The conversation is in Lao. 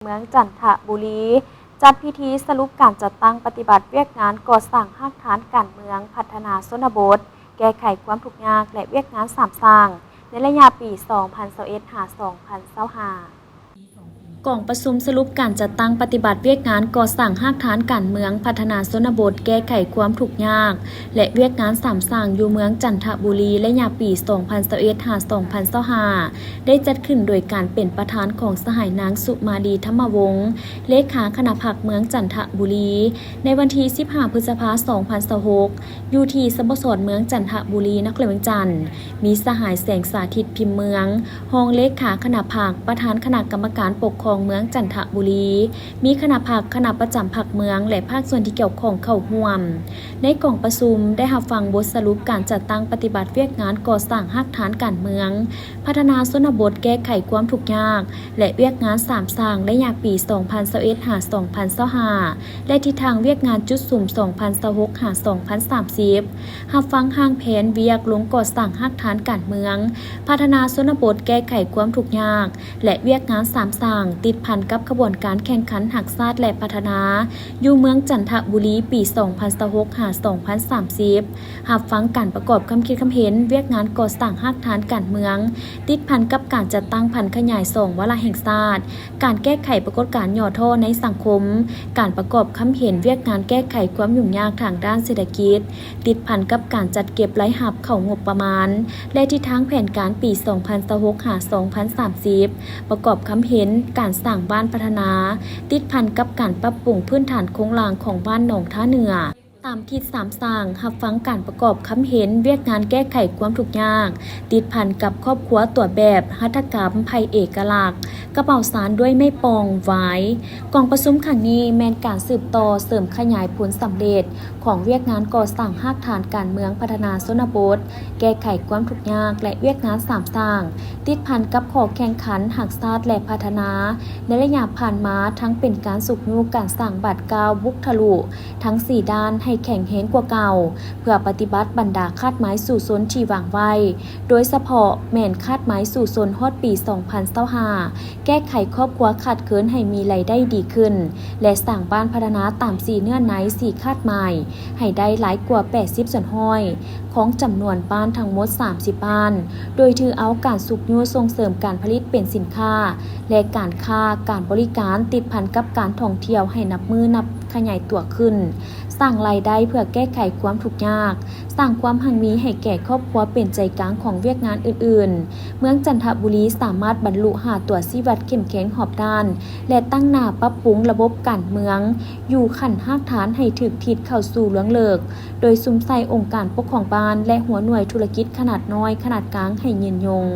ເມືອງຈັນທະບູລີ ຈັດພິທີສະຫຼຸບການຈັດຕັ້ງປະຕິບັດວຽກງານກໍ່ສ້າງຮາກຖານການເມືອງ, ພັດທະນາຊົນນະບົດ, ແກ້ໄຂຄວາມທຸກຍາກ ແລະ ວຽກງານສາມສ້າງ ໃນໄລຍະປີສອງພັນຊາວເອັດ ຫາ ສອງພັນຊາວຫ້າ. ກອງປະຊຸມສະຫຼຸບການຈັດຕັ້ງປະຕິບັດວຽກງານກໍ່ສ້າງຮາກຖານການເມືອງ, ພັດທະນາຊົນນະບົດ, ແກ້ໄຂຄວາມທຸກຍາກ ແລະ ວຽກງານສາມສ້າງ ຢູ່ເມືອງຈັນທະບູລີ ໄລຍະປີສອງພັນຊາວເອັດ ຫາ ສອງພັນຊາວຫ້າ ໄດ້ຈັດຂຶ້ນໂດຍການເປັນປະທານຂອງສະຫາຍນາງ ສຸມາລີ ທຳມະວົງ ເລຂາຄະນະພັກເມືອງຈັນທະບູລີ ໃນວັນທີສິບຫ້າ ພຶດສະພາ ສອງພັນຊາວຫົກ ຢູ່ທີ່ສະໂມສອນເມືອງຈັນທະບູລີ ນະຄອນຫຼວງວຽງຈັນ, ມີສະຫາຍ ແສງສາທິດ ພິມເມືອງ ຮອງເລຂາຄະນະພັກ, ປະທານຄະນະກຳມະການປົກຄອງເມືອງຈັນທະບູລີ, ມີຄະນະພັກ, ຄະນະປະຈຳພັກເມືອງ ແລະ ພາກສ່ວນທີ່ກ່ຽວຂ້ອງເຂົ້າຮ່ວມ. ໃນກອງປະຊຸມໄດ້ຮັບຟັງບົດສະຫຼຸບການຈັດຕັ້ງປະຕິບັດວຽກງານກໍ່ສ້າງຮາກຖານການເມືອງ, ພັດທະນາຊົນນະບົດ, ແກ້ໄຂຄວາມທຸກຍາກ ແລະ ວຽກງານສາມສ້າງ ໄລຍະປີສອງພັນຊາວເອັດ ຫາ ສອງພັນຊາວຫ້າ ແລະ ທິດທາງວຽກງານຈຸດສຸມ ສອງພັນຊາວຫົກ ຫາ ສອງພັນສາມສິບ, ຮັບຟັງຮ່າງແຜນວຽກລົງກໍ່ສ້າງຮາກຖານການເມືອງ, ພັດທະນາຊົນນະບົດ, ແກ້ໄຂຄວາມທຸກຍາກ ແລະ ວຽກງານສາມສ້າງ ຕິດພັນກັບຂະບວນການແຂ່ງຂັນຮັກຊາດ ແລະ ພັດທະນາ ຢູ່ເມືອງຈັນທະບູລີ ປີສອງພັນຊາວຫົກ ຫາ ສອງພັນສາມສິບ, ຮັບຟັງການປະກອບຄຳຄິດຄຳເຫັນວຽກງານກໍ່ສ້າງຮາກຖານການເມືອງ ຕິດພັນກັບການຈັດຕັ້ງຜັນຂະຫຍາຍສອງວາລະແຫ່ງຊາດ, ການແກ້ໄຂປາກົດການຫຍໍ້ທໍ້ໃນສັງຄົມ, ການປະກອບຄຳເຫັນວຽກງານແກ້ໄຂຄວາມຫຍຸ້ງຍາກທາງດ້ານເສດຖະກິດ, ຕິດພັນກັບການຈັດເກັບລາຍຮັບເຂົ້າງົບປະມານ ແລະ ທິດທາງແຜນການປີສອງພັນຊາວຫົກ ຫາ ສອງພັນສາມສິບ, ປະກອບຄຳເຫັນການສ້າງບ້ານພັດທະນາ ຕິດພັນກັບການປັບປຸງພື້ນຖານໂຄງລ່າງຂອງບ້ານໜອງທ່າເໜືອ ຕາມທິດສາມສ້າງ, ຮັບຟັງການປະກອບຄຳເຫັນວຽກງານແກ້ໄຂຄວາມທຸກຍາກ ຕິດພັນກັບຄອບຄົວຕົວແບບ, ຫັດຖະກຳໄພ້ເອກະລັກ, ກະເປົາສານດ້ວຍໄມ້ປ່ອງ, ຫວາຍ. ກອງປະຊຸມຄັ້ງນີ້ແມ່ນການສືບຕໍ່ເສີມຂະຫຍາຍຜົນສຳເລັດຂອງວຽກງານກໍ່ສ້າງຮາກຖານການເມືອງ, ພັດທະນາຊົນນະບົດ, ແກ້ໄຂຄວາມທຸກຍາກ ແລະ ວຽກງານສາມສ້າງ ຕິດພັນກັບຂໍ້ແຂ່ງຂັນຮັກຊາດ ແລະ ພັດທະນາ ໃນໄລຍະຜ່ານມາ ທັງເປັນການຊຸກຍູ້ການສ້າງບາດກ້າວບຸກທະລຸ ທັງສີ່ດ້ານໃຫ້ແຂງແຮງກວ່າເກົ່າ ເພື່ອປະຕິບັດບັນດາຄາດໝາຍສູ້ຊົນທີ່ວາງໄວ້, ໂດຍສະເພາະແມ່ນຄາດໝາຍສູ້ຊົນຮອດປີສອງພັນຊາວຫ້າ ແກ້ໄຂຄອບຄົວຂາດເຂີນໃຫ້ມີລາຍໄດ້ດີຂຶ້ນ ແລະ ສ້າງບ້ານພັດທະນາຕາມສີ່ເນື້ອໃນ ສີ່ຄາດໝາຍ ໃຫ້ໄດ້ຫຼາຍກວ່າແປດສິບສ່ວນຮ້ອຍຂອງຈຳນວນບ້ານທັງໝົດສາມສິບບ້ານ, ໂດຍຖືເອົາການຊຸກຍູ້ສົ່ງເສີມການຜະລິດເປັນສິນຄ້າ ແລະ ການຄ້າການບໍລິການ ຕິດພັນກັບການທ່ອງທ່ຽວໃຫ້ນັບມື້ນັບຂະຫຍາຍຕົວຂຶ້ນ, ສ້າງລາຍໄດ້ເພື່ອແກ້ໄຂຄວາມທຸກຍາກ, ສ້າງຄວາມຮັ່ງມີໃຫ້ແກ່ຄອບຄົວເປັນໃຈກາງຂອງວຽກງານອື່ນໆ. ເມືອງຈັນທະບູລີສາມາດບັນລຸຫ້າຕົວຊີ້ວັດເຂັ້ມແຂງຮອບດ້ານ ແລະ ຕັ້ງໜ້າປັບປຸງລະບົບການເມືອງຢູ່ຂັ້ນຮາກຖານໃຫ້ຖືກທິດເຂົ້າສູ່ລວງເລິກ, ໂດຍສຸມໃສ່ອົງການປົກຄອງບ້ານ ແລະ ຫົວໜ່ວຍທຸລະກິດຂະໜາດນ້ອຍ, ຂະໜາດກາງໃຫ້ຍືນຍົງ.